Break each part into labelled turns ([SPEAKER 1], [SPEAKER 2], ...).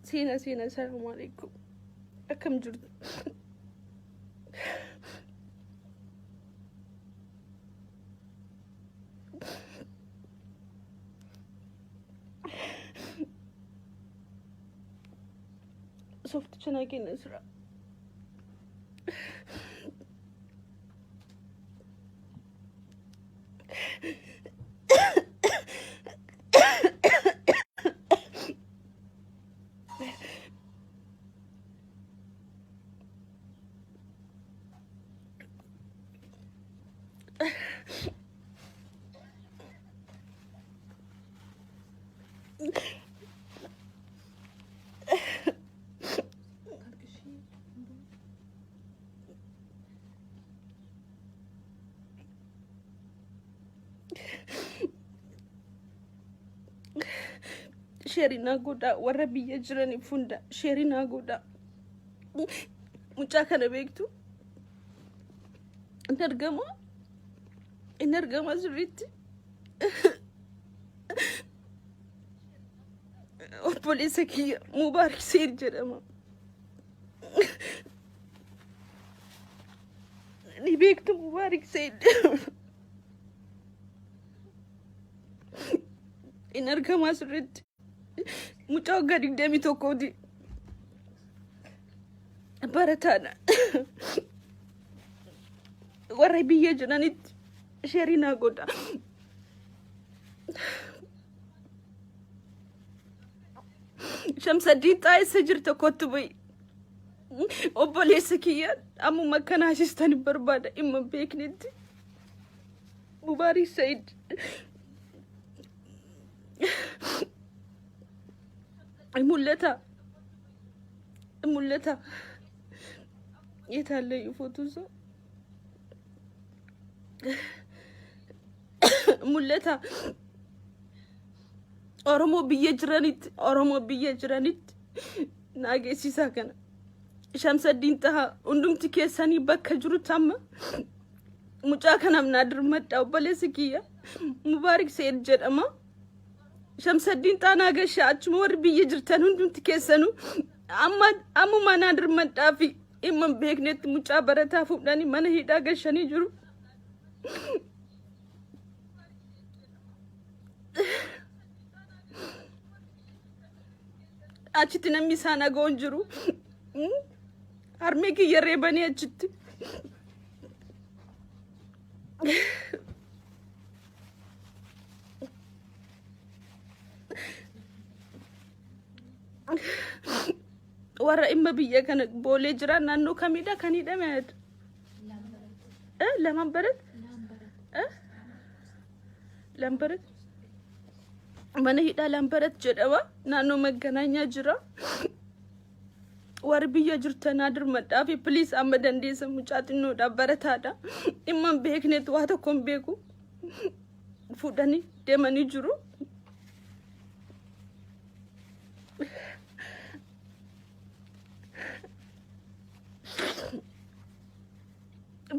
[SPEAKER 1] Seena seena salaamu alaikum. Akkam jirtu? Soofticha naa kenna sira. Sheerii naa godhaa warra biyya jiraniif hunda sheerii naa godhaa. Mucaa kana beektu hin argama hin argama sirriitti. Obboleessa kiyya Mubaarik Seer jedhama. Ni beektu Mubaarik Seer. Hin argama sirriitti. Mucaa waggaa 21ti. Barataadha. Warra biyya jiranitti sheerii naa godha. Shamsaddiin xaa'essa jirta kottu ba'i. Obboleessa kiyya ammuma akkana asistan barbaada dhimma hin beeknetti. Mubaarik Said. Mul'ata. Mul'ata. Yeetaallee ፎቶ ሰው mul'ata. Oromoo biyya jiranitti Oromoo biyya jiranitti naa geessisaa kana. Shamsaddiin Tahaa hundumti keessanii bakka jirutti amma mucaa kanaaf naa dirmadha obboleessi kiyya Mubaarik Seed jedhama. Shamsaddiin Tahaa naa gashaa achuma warri biyya jirtan hundumti keessanuu amma ammumaa naa dirmadhaa fi dhimma hin beeknetti mucaa barataa fuudhanii mana hidhaa gashanii jiru. Achitti namni isaan dhaga'u hin jiru. Harmee kiyya reebanii achitti. Warra dhimma biyya kana boolee jiran naannoo kamidha kan hidhame? Lamaan barat? Lambarat? Mana hidhaa Lambarat jedhama. Naannoo Magganaanyaa jira. Warri biyya jirtanaa dirmadhaa fi please amma dandeessa mucaa xinnoodha barataadha. Dhimma hin beeknetti waa tokko hin beeku. Fuudhanii deemanii jiru.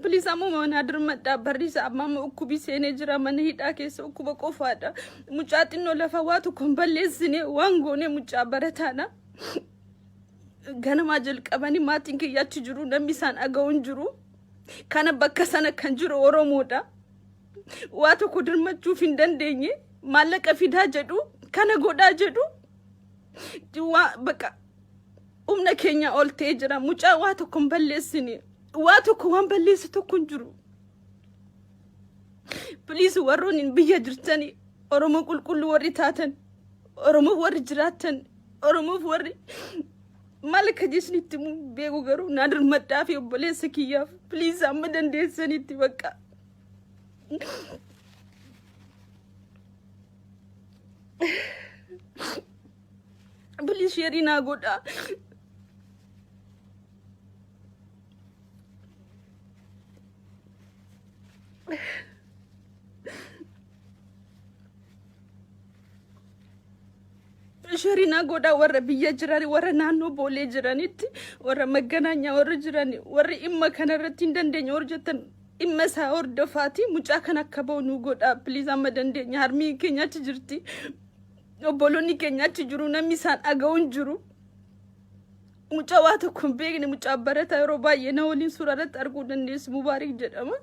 [SPEAKER 1] Please amma mana dirmadhaa barriisa amma amma ukkubii seenee jira mana hidhaa keessa ukkuba qofaadha. Mucaa xinnoo lafa waa tokko hin balleessine waan goone mucaa barataadha. Ganamaa jalqabanii maatiin kiyya achi jiru namni isaan dhaga'u hin jiru. Kana bakka sana kan jiru Oromoodha. Waa tokko dirmachuuf hin dandeenye maallaqa fidaa jedhu kana godhaa jedhu waa bakka humna keenya ol ta'ee jira. Mucaa waa tokko hin balleessine. Waa tokko waan balleessu tokko hin jiru. Please warroonni biyya jirtani Oromoo qulqulluu warri taatan Oromoo warri jiraattan Oromoof warri maal akka jeesnitti beeku garuu naa dirmadhaa fi obboleessa kiyyaaf please amma dandeessanitti bakka. Please share naa godhaa. Share naa godhaa warra biyya jiran warra naannoo boolee jiranitti warra magganaanyaa warra jiran warri dhimma kanarratti hin dandeenye warra jettan dhimma isaa hordofaati mucaa kan akka ba'u nu godhaa please amma dandeenya harmii keenya achi jirti. Obboloonni keenya achi jiru namni isaan dhaga'u hin jiru. Mucaa waa tokko hin beekne mucaa barataa yeroo baay'ee na waliin suuraa irratti arguu dandeessu Mubaarik jedhama.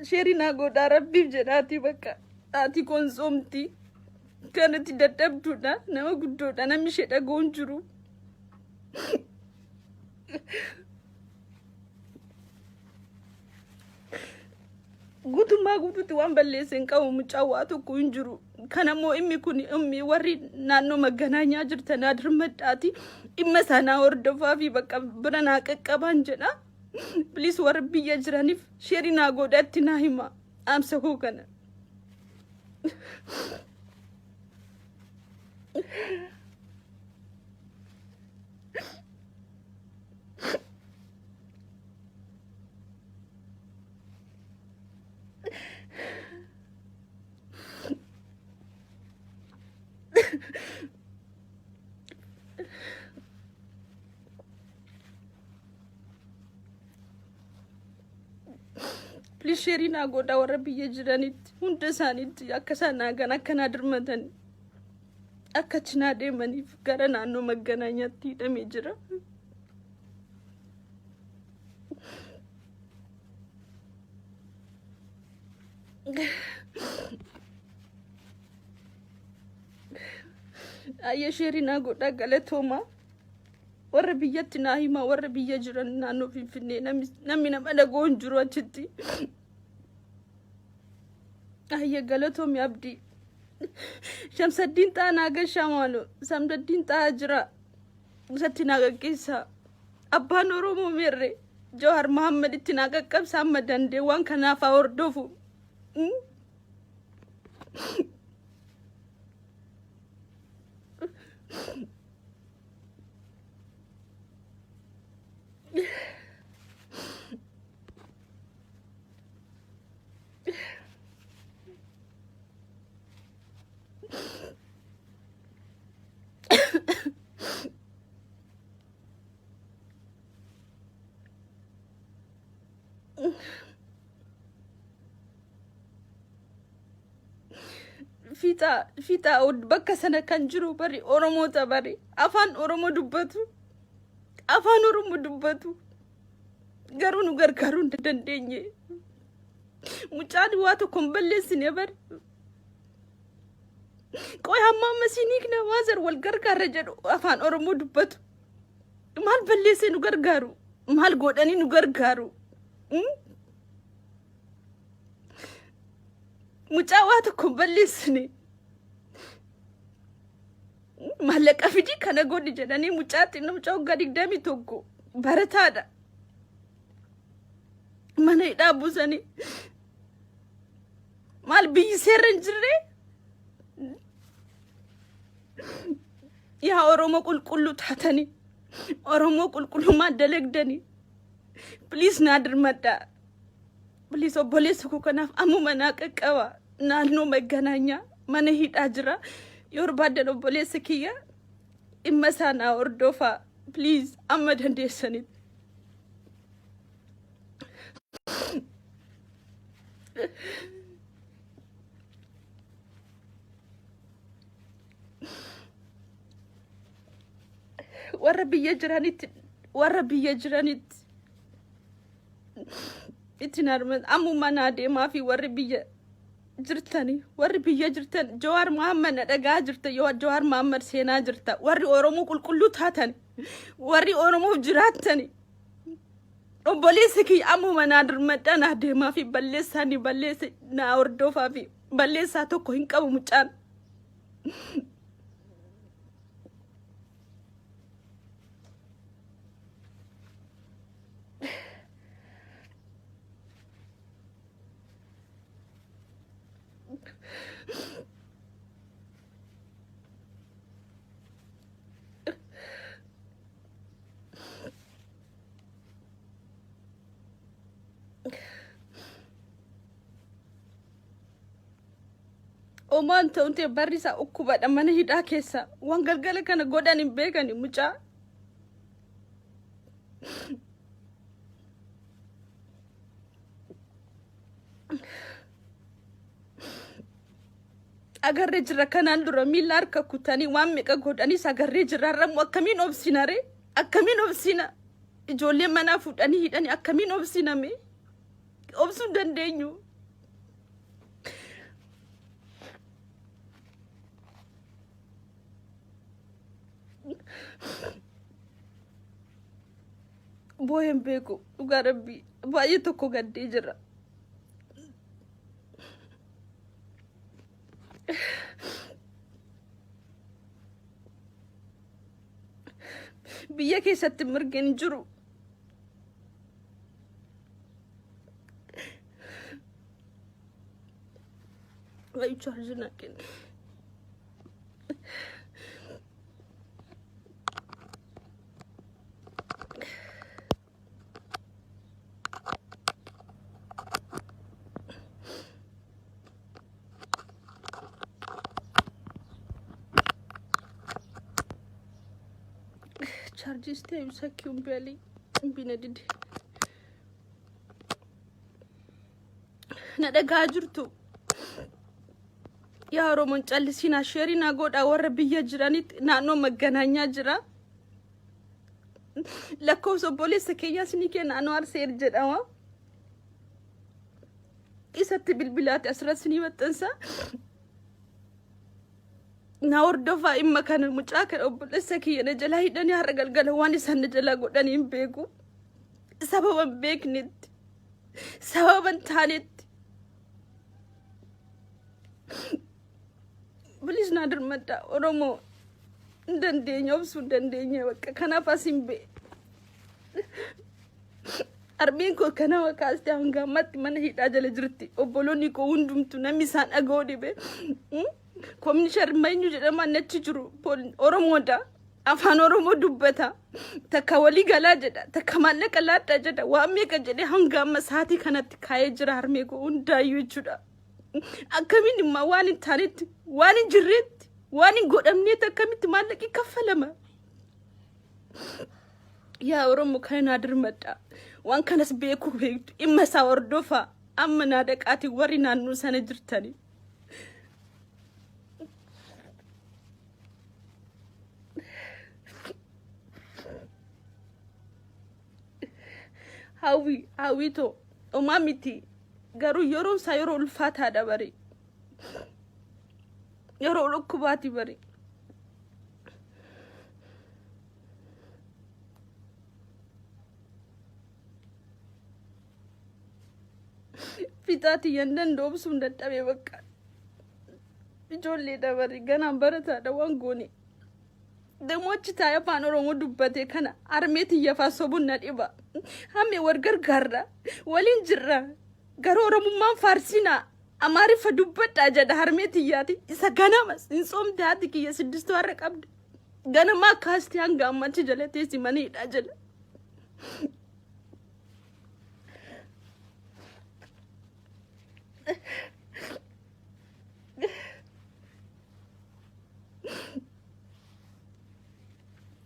[SPEAKER 1] Sheerii naa godhaa rabbiif jedhaatii bakka haati konsoomti. Kanatti dadhabduudha nama guddoodha namni ishee dhaga'u hin jiru. Guutummaa guutuutti waan balleesse hin qabu mucaa waa tokko hin jiru. Kanammoo dhimmi kun dhimmi warri naannoo magganaanyaa jirtan naa dirmadhaati dhimma isaanaa hordofaa fi bakka bira naa qaqqabaan jedha. Please warra biyya jiraniif sheerii naa godhatti naa hima dhaamsa koo kana. Please sheerii naa godhaa warra biyya jiranitti hunda isaaniitti akka isaan naa gan akka naa dirmatan akka achi naa deemaniif gara naannoo magganaanyaatti hidhamee jira. Ayya sheerii naa godhaa galatoomaa. Warra biyyatti naa himaa warra biyya jiran naannoo Finfinnee namni nama dhaga'u hin jiru achitti. Ayya galatoomi abdii. Shamsaddiin xaa naa gashaa maalo. Shamsaddiin xaa jira. Isatti naa gaggeessaa. Abbaan Oromoo meerre. Jawaar Mahammad itti naa qaqqabsa amma dandee waan kanaaf haa hordofu. Fiixaa fiixaa bakka sana kan jiru bari Oromoota bari afaan Oromoo dubbatu afaan Oromoo dubbatu garuu nu gargaaruu hin dandeenye. Mucaan waa tokko hin balleessine bari. Qoy hamma amma siin hiikna maazar wal gargaarra jedhu afaan Oromoo dubbatu. Maal balleessee nu gargaaru? Maal godhanii nu gargaaru? Mucaa waa tokko hin balleessine. Maallaqa fidii kana godhi jedhanii mucaa xinnoo mucaa waggaa 21 barataadha. Mana hidhaa buusanii. Maal biyyi seerra hin jirre? Yaa Oromoo qulqulluu taatanii Oromoo qulqullummaa dalagdanii please naa dirmadhaa. Please obboleessa koo kanaaf ammuma naa qaqqaba. Naannoo magganaanyaa mana hidhaa jira. Yoo barbaaddan obboleessa kiyya dhimma isaa naa hordofaa. Please amma dandeessanitti. Warra biyya jiranitti warra biyya jiranitti itti narman ammuma naa deemaa fi warri biyya jirtani warri biyya jirtan Jawaar Muhammad na dhagaa jirta yoo Jawaar Muhammad seenaa jirta warri Oromoo qulqulluu taatan warri Oromoof jiraattani obboleessi kiyya ammuma naa dirmadhaa naa deemaa fi balleessaa ni balleesse naa hordofaa fi balleessaa tokko hin qabu mucaan. Omaan ta'uun ta'e barri isaa dhukkubadha mana hidhaa keessa waan galgala kana godhan hin beekani mucaa. Agarree jirra kanaan dura miila harka kutanii waan meeqa godhaniis agarree jirra. Har'ammoo akkamiin obsina ree? Akkamiin obsina? Ijoollee manaa fuudhanii hidhanii akkamiin obsina mee? Obsuu hin dandeenyu. Boo'een beeku dhugaa rabbii baay'ee tokko gaddee jira. Biyya keessatti mirgi hin jiru. Ayu charge na kenni. Charges ta'e sakkii umbeelii umbina dide. Na dhagaa jirtu. Yaa Oromoon callisinaa sheerii naa godhaa warra biyya jiranitti naannoo magganaanyaa jira. Lakkoofsa obboleessa keenyaas ni kenna Anwaar Seer jedhama. Isatti bilbilaati asirratti ni maxxansa. Na hordofaa dhimma kana mucaa kana obboleessa kiyya na jalaa hidhanii har'a galgala waan isaan na jalaa godhanii hin beeku. Sababa hin beeknetti. Sababa hin taanetti. Bilis naa dirmadha Oromoo hin dandeenye obsuu hin dandeenye bakka kanaaf as hin ba'e. Harmeen koo kanama kaastee hanga ammaatti mana hidhaa jala jirti. Obboloonni koo hundumtu namni isaan dhaga'uu dhibe. Komishinar Meenyu jedhama nachi jiru Oromoodha. Afaan Oromoo dubbata. Takka walii galaa jedha. Takka maallaqa laadhaa jedha. Waan meeqa jedhee hanga amma sa'aatii kanatti kaa'ee jira harmee koo hundaayyuu jechuudha. Akkamiin immoo waan hin taanetti, waan hin jirreetti, waan hin godhamneetti akkamitti maallaqi kaffalama? Yaa Oromoo kana naa dirmadha. Waan kanas beekuu beektu dhimma isaa hordofaa. Amma naa dhaqaatii warri naannoo sana jirtanii. Hawwi hawwiitoo homaa miti garuu yeroon isaa yeroo ulfaataadha bari. Yeroo dhukkubaati bari. Fixaa tiyyan danda'u obsuun dadhabee bakka. Ijoollee dabari ganaan barataadha waan goone. Demoo achi taa'ee afaan Oromoo dubbate kana harmee tiyya faa sobuun na dhiba. Hammee wal gargaarra waliin jirra. Garuu Oromummaan faarsinaa Amaariffa dubbadhaa jedha harmee tiyyaati. Isa ganamas hin soomte haati kiyya siddistuu har'a qabdi. Ganamaa kaasti hanga ammatti jala teessi mana hidhaa jala.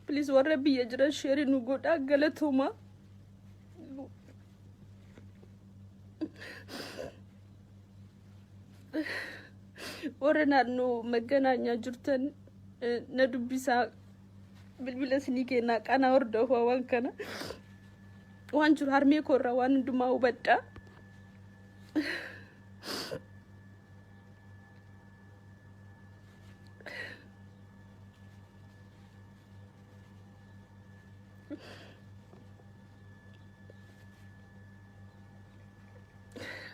[SPEAKER 1] Please warra biyya jiran sheerii nu godhaa galatooma. Warra naannoo magganaanyaa jirtan na dubbisaa bilbila isinii kennaa qanaa hordofaa waan kana. Waan jiru harmee koo irraa waan hundumaa hubadha.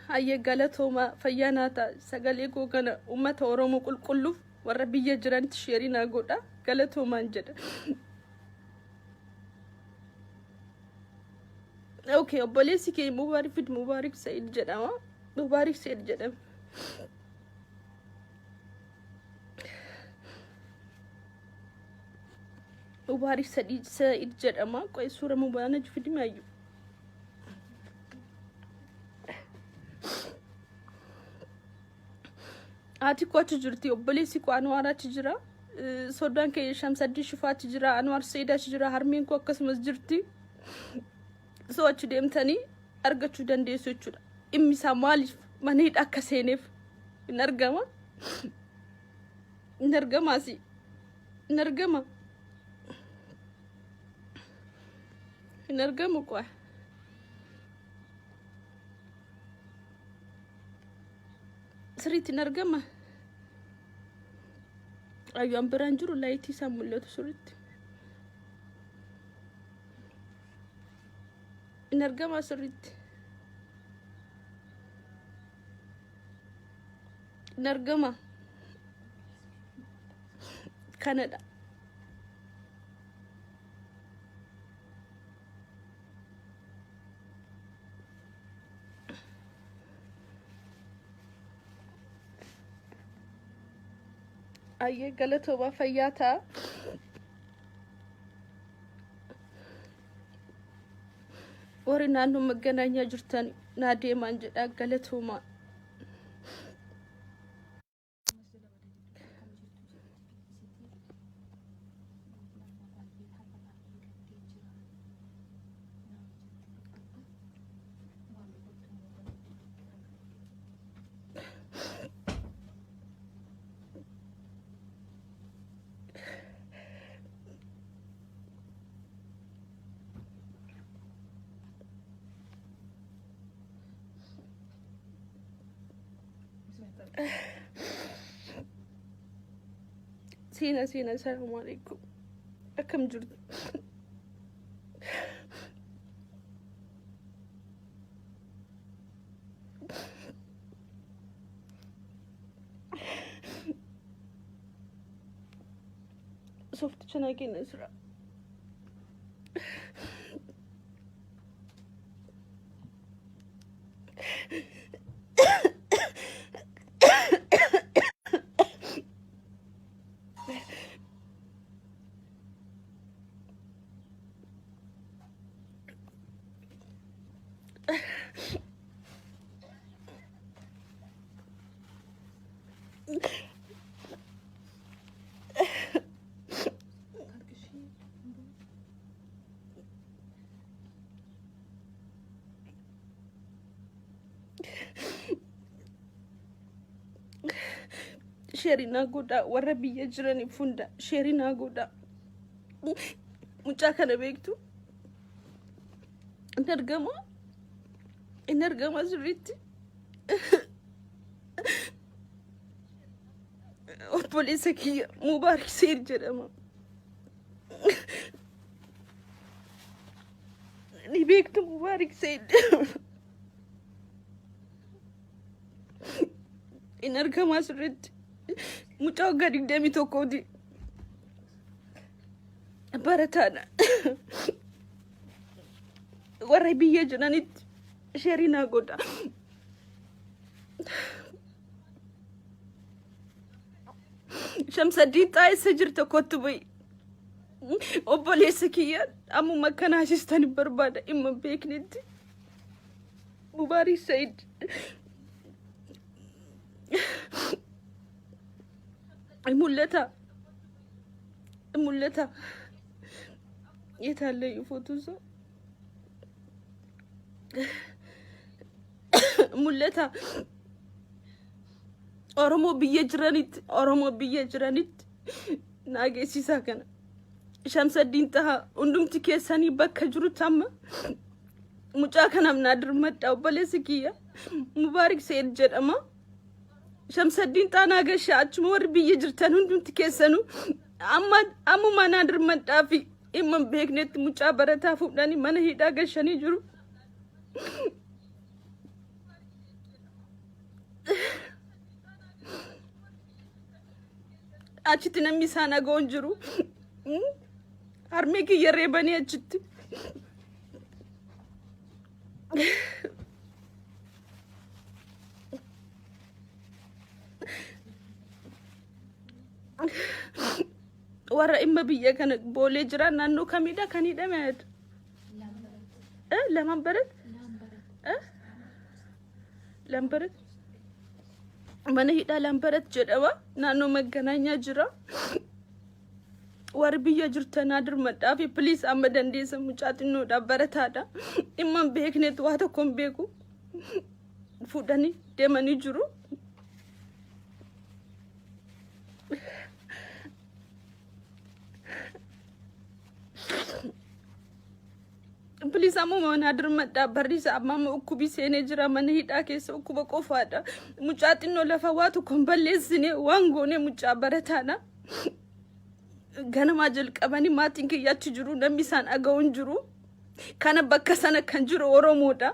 [SPEAKER 1] Hayyee galatooma fayyaa naa ta'a sagalee koo kana uummata Oromoo qulqulluuf warra biyya jiranitti sheerii naa godha galatoomaan jedha. Okay, obboleessi kee Mubaarik fid Mubaarik Said jedhama. Mubaarik Said jedhama. Mubaarik Said jedhama. Qoy suura Mubaarak fidime ayyu. Haati koo achi jirti. Obboleessi koo Anwaar achi jira. Soddaan kee Shamsaddin Shifaa achi jira. Anwaar Said achi jira. Harmeen koo akkasumas jirti. So achi deemtanii argachuu dandeessu jechuudha. Dhimmi isaa maaliif mana hidhaa akka seeneef hin argama. Hin argama asii. Hin argama. Hin argamu qo'a. Sirriitti hin argama. Ayyaan biraan jiru laayitii isaa mul'atu sirriitti. Hin argama sirriitti. Hin argama. Kanadha. Ayyee galatoomaa fayyaa ta'a. Warri naannoo magganaanyaa jirtan naa deemaan jedhaa galatoomaa. Seena seena salaamu alaikum. Akkam jirtu? Soofticha naa kenna sira. Sheerii naa godhaa warra biyya jiraniif hunda sheerii naa godhaa. Mucaa kana beektu hin argama hin argama sirriitti. Obboleessa kiyya Mubaarik Seer jedhama. Ni beektu Mubaarik Seer. Hin argama sirriitti. Mucaa waggaa 21ti. Barataadha. Warra biyya jiranitti sheerii naa godha. Shamsaddiin xaa'essa jirta kottu ba'i. Obboleessa kiyya ammuma akkana asistan barbaada dhimma hin beeknetti. Mubaarik Said. Mul'ata. Mul'ata. Yeetaallee ፎቶ ሰው Mul'ata. Oromoo biyya jiranitti Oromoo biyya jiranitti naa geessisaa kana. Shamsaddiin Tahaa hundumti keessanii bakka jirutti amma mucaa kanaaf naa dirmadha obboleessi kiyya Mubaarik Seed jedhama. Shamsaddiin Xaanaa Gashaa achuma warri biyya jirtan hundumti keessanuu amma ammumaa naa dirmadhaa fi dhimma hin beeknetti mucaa barataa fuudhanii mana hidhaa gashanii jiru. Achitti namni isaan dhaga'u hin jiru. Harmee kiyya reebanii achitti. Warra dhimma biyya kana boolee jiran naannoo kamidha kan hidhame? Lamaan barat? Lambarat? Mana hidhaa Lambarat jedhama. Naannoo Magganaanyaa jira. Warri biyya jirtanaa dirmadhaa fi please amma dandeessa mucaa xinnoodha barataadha. Dhimma hin beeknetti waa tokko hin beeku. Fuudhanii deemanii jiru. Please ammuma naa dirmadhaa barri isaa amma amma ukkubii seenee jira mana hidhaa keessa ukkuba qofaadha. Mucaa xinnoo lafa waa tokko hin balleessine waan goone mucaa barataadha. Ganamaa jalqabanii maatiin kiyya achi jiru namni isaan dhaga'u hin jiru. Kana bakka sana kan jiru Oromoodha.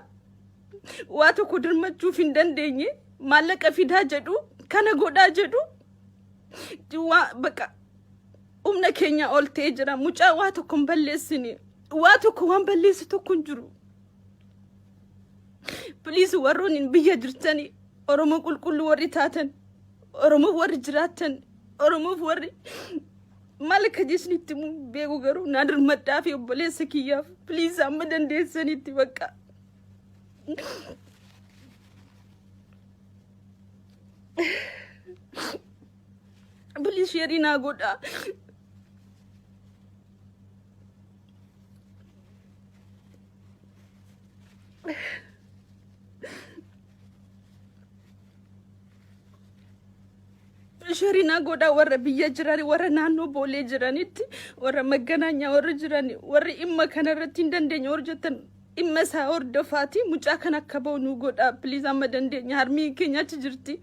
[SPEAKER 1] Waa tokko dirmachuuf hin dandeenye maallaqa fidaa jedhu kana godhaa jedhu waa bakka humna keenya ol ta'ee jira. Mucaa waa tokko hin balleessine. Waa tokko waan balleessu tokko hin jiru. Please warroonni biyya jirtani Oromoo qulqulluu warri taatan Oromoo warri jiraattan Oromoof warri maal akka jeesnitti beeku garuu naa dirmadhaa fi obboleessa kiyyaaf please amma dandeessanitti bakka. Please share naa godhaa. Share naa godhaa warra biyya jiran warra naannoo boolee jiranitti warra magganaanyaa warra jiran warri dhimma kanarratti hin dandeenye warra jettan dhimma isaa hordofaati mucaa kan akka ba'u nu godhaa please amma dandeenya harmii keenya achi jirti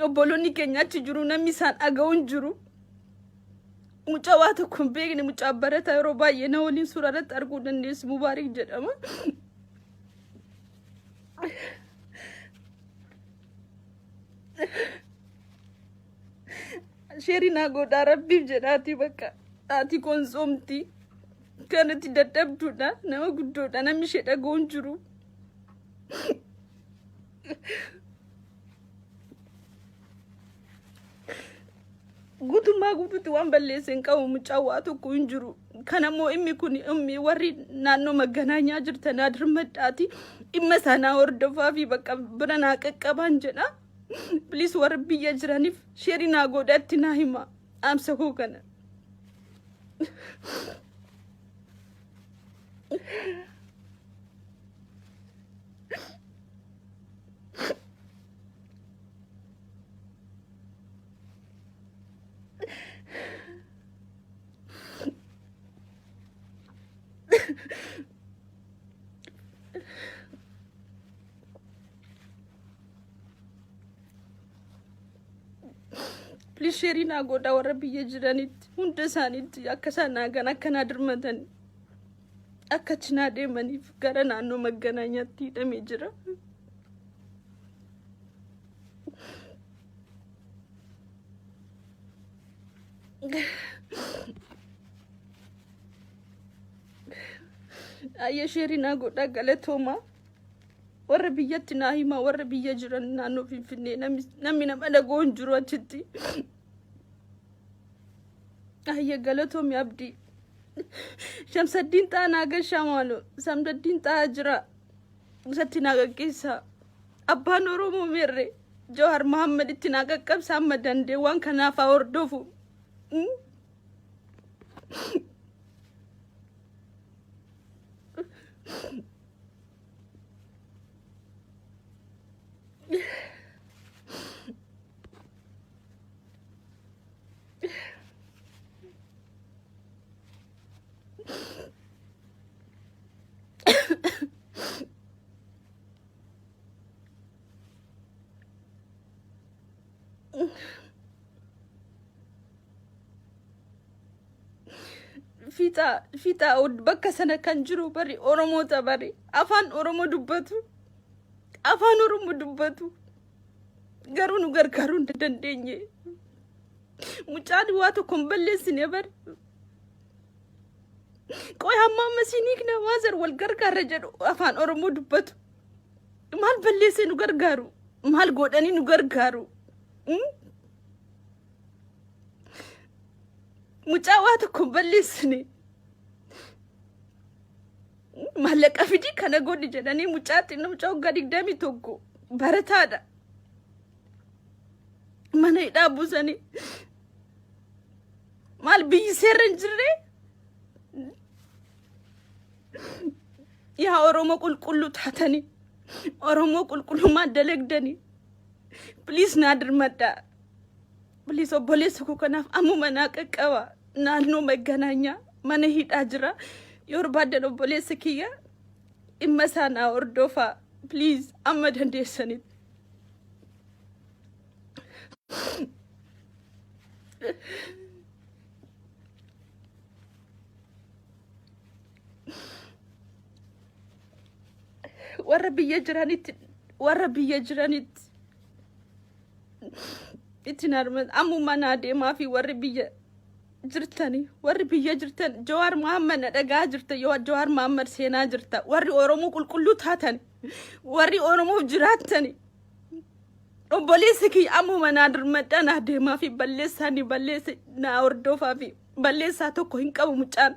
[SPEAKER 1] obboloonni keenya achi jiru namni isaan dhaga'u hin jiru. Mucaa waa tokko hin beekne mucaa barataa yeroo baay'ee na waliin suuraa irratti arguu dandeessu Mubaarik jedhama. Share naa godhaa rabbiif jedhaati bakka haati konsoomti kanatti dadhabduudha nama guddoodha namni ishee dhaga'u hin jiru. Guutummaa guutuutti waan balleesse hin qabu mucaa waa tokko hin jiru. Kanammoo dhimmi kun dhimmi warri naannoo magganaanyaa jirtan naa dirmadhaati dhimma sanaa hordofaa fi bakka bira naa qaqqabaan jedha. Please warra biyya jiraniif share naa godhatti naa hima dhaamsa koo kana. Please share naa godhaa warra biyya jiranitti hunda isaaniitti akka isaan naa gan akka naa dirmatan akka achi naa deemaniif gara naannoo magganaanyaatti hidhamee jira. Ayya share naa godhaa galatoomaa. Warra biyyatti naa himaa warra biyya jiran naannoo Finfinnee namni nama dhaga'u hin jiru achitti. Ayya galatoomi abdii. Shamsaddiin xaa naa gashaa maalo. Shamsaddiin xaa jira. Isatti naa gaggeessaa. Abbaan Oromoo meerre. Jawaar Mohaammed itti naa qaqqabsa amma dandee waan kanaaf haa hordofu. Fiixaa fiixaa bakka sana kan jiru bari Oromoota bari afaan Oromoo dubbatu afaan Oromoo dubbatu garuu nu gargaaruu hin dandeenye. Mucaan waa tokko hin balleessine bari. Qoy hamma amma siin hiikna maazar wal gargaarra jedhu afaan Oromoo dubbatu. Maal balleessee nu gargaaru? Maal godhanii nu gargaaru? Mucaa waa tokko hin balleessine. Maallaqa fidii kana godhi jedhanii mucaa xinnoo mucaa waggaa 21 barataadha. Mana hidhaa buusanii. Maal biyyi seerra hin jirre? Yaa Oromoo qulqulluu taatanii Oromoo qulqullummaa dalagdanii please naa dirmadhaa. Please obboleessa koo kanaaf ammuma naa qaqqaba. Naannoo magganaanyaa mana hidhaa jira. Yoo barbaaddan obboleessa kiyya dhimma isaa naa hordofaa please amma dandeessanitti. Warra biyya jiranitti warra biyya jiranitti itti narma ammuma naa deemaa fi warri biyya jirtani warri biyya jirtan Jawaar Muhammad na dhagaa jirta yoo Jawaar Muhammad seenaa jirta warri Oromoo qulqulluu taatan warri Oromoof jiraattani obboleessi kiyya ammuma naa dirmadhaa naa deemaa fi balleessaa ni balleesse naa hordofaa fi balleessaa tokko hin qabu mucaan.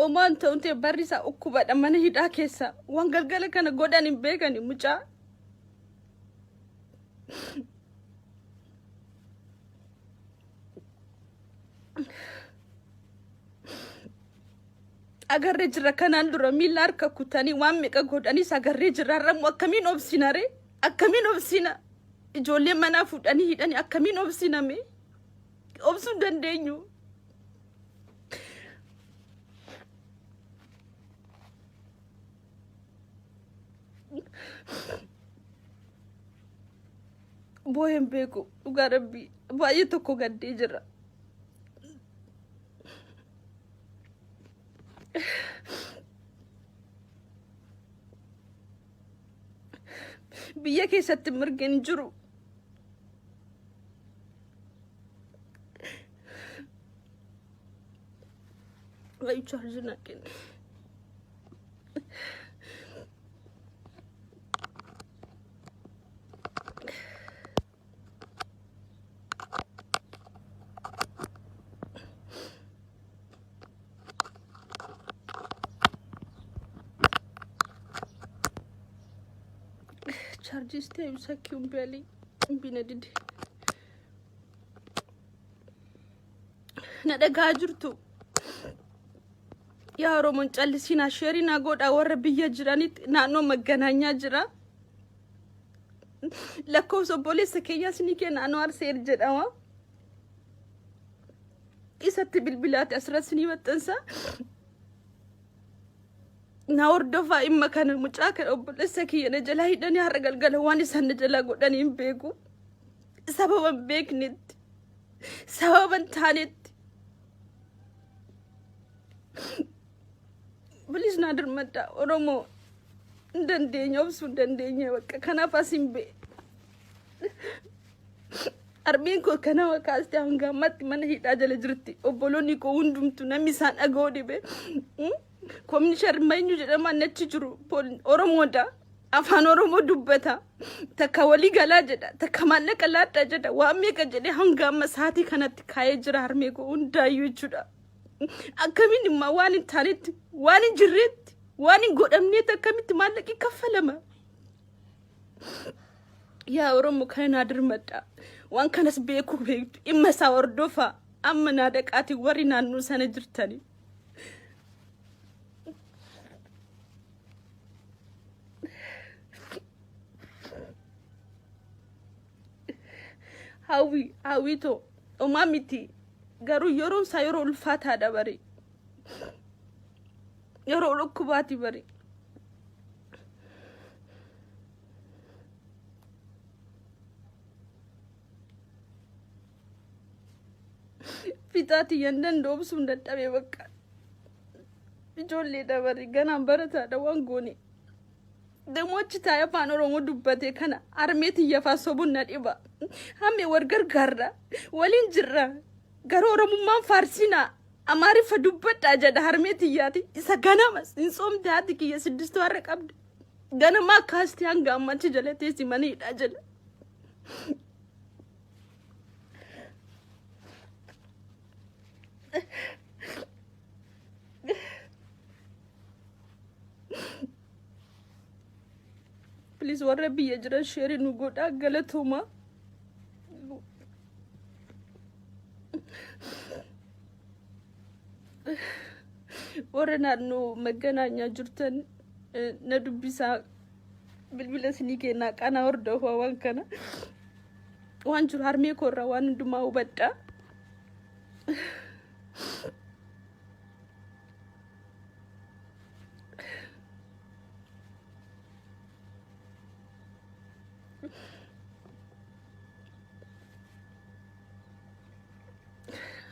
[SPEAKER 1] Omaan ta'uun ta'e barri isaa dhukkubadha mana hidhaa keessa waan galgala kana godhan hin beekani mucaa. Agarree jirra kanaan dura miila harka kutanii waan meeqa godhanis agarree jirra har'ammoo akkamiin obsina ree akkamiin obsina ijoollee manaa fuudhanii hidhanii akkamiin obsina mee obsuu hin dandeenyu. Boo'een beeku dhugaa rabbii baay'ee tokko gaddee jira. Biyya keessatti mirgi hin jiru. Ay, charge na kenni. Charges ta'e sakkii umbeelii bina dide. Na dhagaa jirtu. Yaa Oromoon callisinaa sheerii naa godhaa warra biyya jiranitti naannoo magganaanyaa jira. Lakkoofsa obboleessa keenyaas ni kenna Anwaar Seer jedhama. Isatti bilbilaati asirratti ni maxxansa. Na hordofaa dhimma kana mucaa kana obboleessa kiyya na jalaa hidhanii har'a galgala waan isaan na jalaa godhanii hin beeku. Sababa hin beeknetti. Sababa hin taanetti. Bilis naa dirmadhaa Oromoo hin dandeenye obsuu hin dandeenye bakka kanaaf as hin ba'e. Harmeen koo kanama kaastee hanga ammaatti mana hidhaa jala jirti. Obboloonni koo hundumtu namni isaan dhaga'uu dhibe. Komishinar Meenyu jedhama nachi jiru Oromoodha. Afaan Oromoo dubbata. Takka walii galaa jedha. Takka maallaqa laadhaa jedha. Waan meeqa jedhee hanga amma sa'aatii kanatti kaa'ee jira harmee koo hundaayyuu jechuudha. Akkamiin immoo waan hin taanetti, waan hin jirreetti, waan hin godhamneetti akkamitti maallaqi kaffalama? Yaa Oromoo kana naa dirmadha. Waan kanas beekuu beektu dhimma isaa hordofaa. Amma naa dhaqaatii warri naannoo sana jirtani. Hawwi hawwiitoo homaa miti garuu yeroon isaa yeroo ulfaataadha bari. Yeroo dhukkubaati bari. Fixaa tiyyan danda'u obsuun dadhabee bakka. Ijoollee dabari ganaan barataadha waan goone. Demoo achi taa'ee afaan Oromoo dubbatee kana harmee tiyya faa sobuun na dhiba. Hammee wal gargaarra waliin jirra. Garuu Oromummaan faarsinaa Amaariffa dubbadhaa jedha harmee tiyyaati. Isa ganamas hin soomte haati kiyya siddistuu har'a qabdi. Ganamaa kaastee hanga ammatti jala teessi mana hidhaa jala. Please warra biyya jiran share nu godhaa galatooma. Warra naannoo magganaanyaa jirtan na dubbisaa bilbila isinii kennaa qanaa hordofaa waan kana. Waan jiru harmee koo irraa waan hundumaa hubadhaa.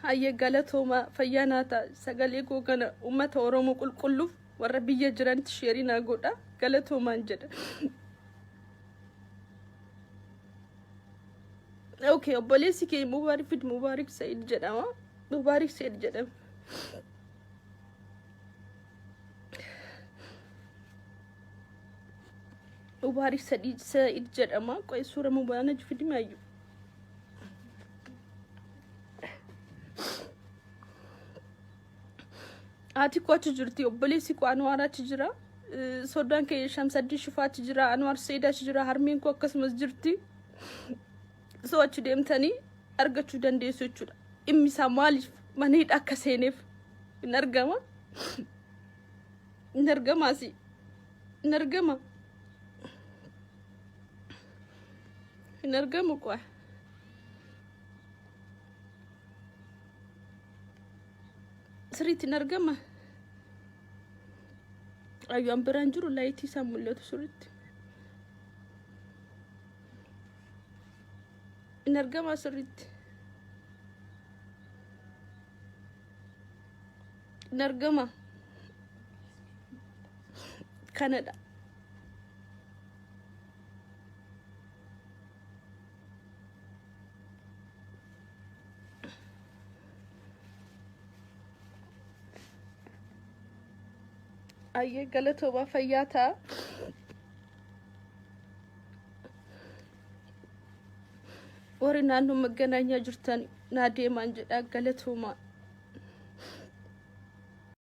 [SPEAKER 1] Hayyee galatooma fayyaa naa ta'a sagalee koo kana uummata Oromoo qulqulluuf warra biyya jiranitti sheerii naa godha galatoomaan jedha. Okay, obboleessi kee Mubaarik fid Mubaarik Said jedhama. Mubaarik Said jedhama. Mubaarik Said jedhama. Qoy suura Mubaarak fidi maayyu. Haati koo achi jirti, obboleessi koo Anwaar achi jira. Soddaan kee Shamsaddin Shifaa achi jira, Anwaar Said achi jira, harmeen koo akkasumas jirti. So achi deemtanii argachuu dandeessu jechuudha. Dhimmi isaa maaliif mana hidhaa akka seeneef hin argama. Hin argamaasi. Hin argama. Hin argamu qo'a. Sirriitti hin argama. Ayyaan biraan jiru laayitii isaa mul'atu sirriitti. Hin argama sirriitti. Hin argama. Kanadha. Ayyee galatoomaa fayyaa ta'a. Warri naannoo magganaanyaa jirtan naa deemaan jedhaa galatoomaa.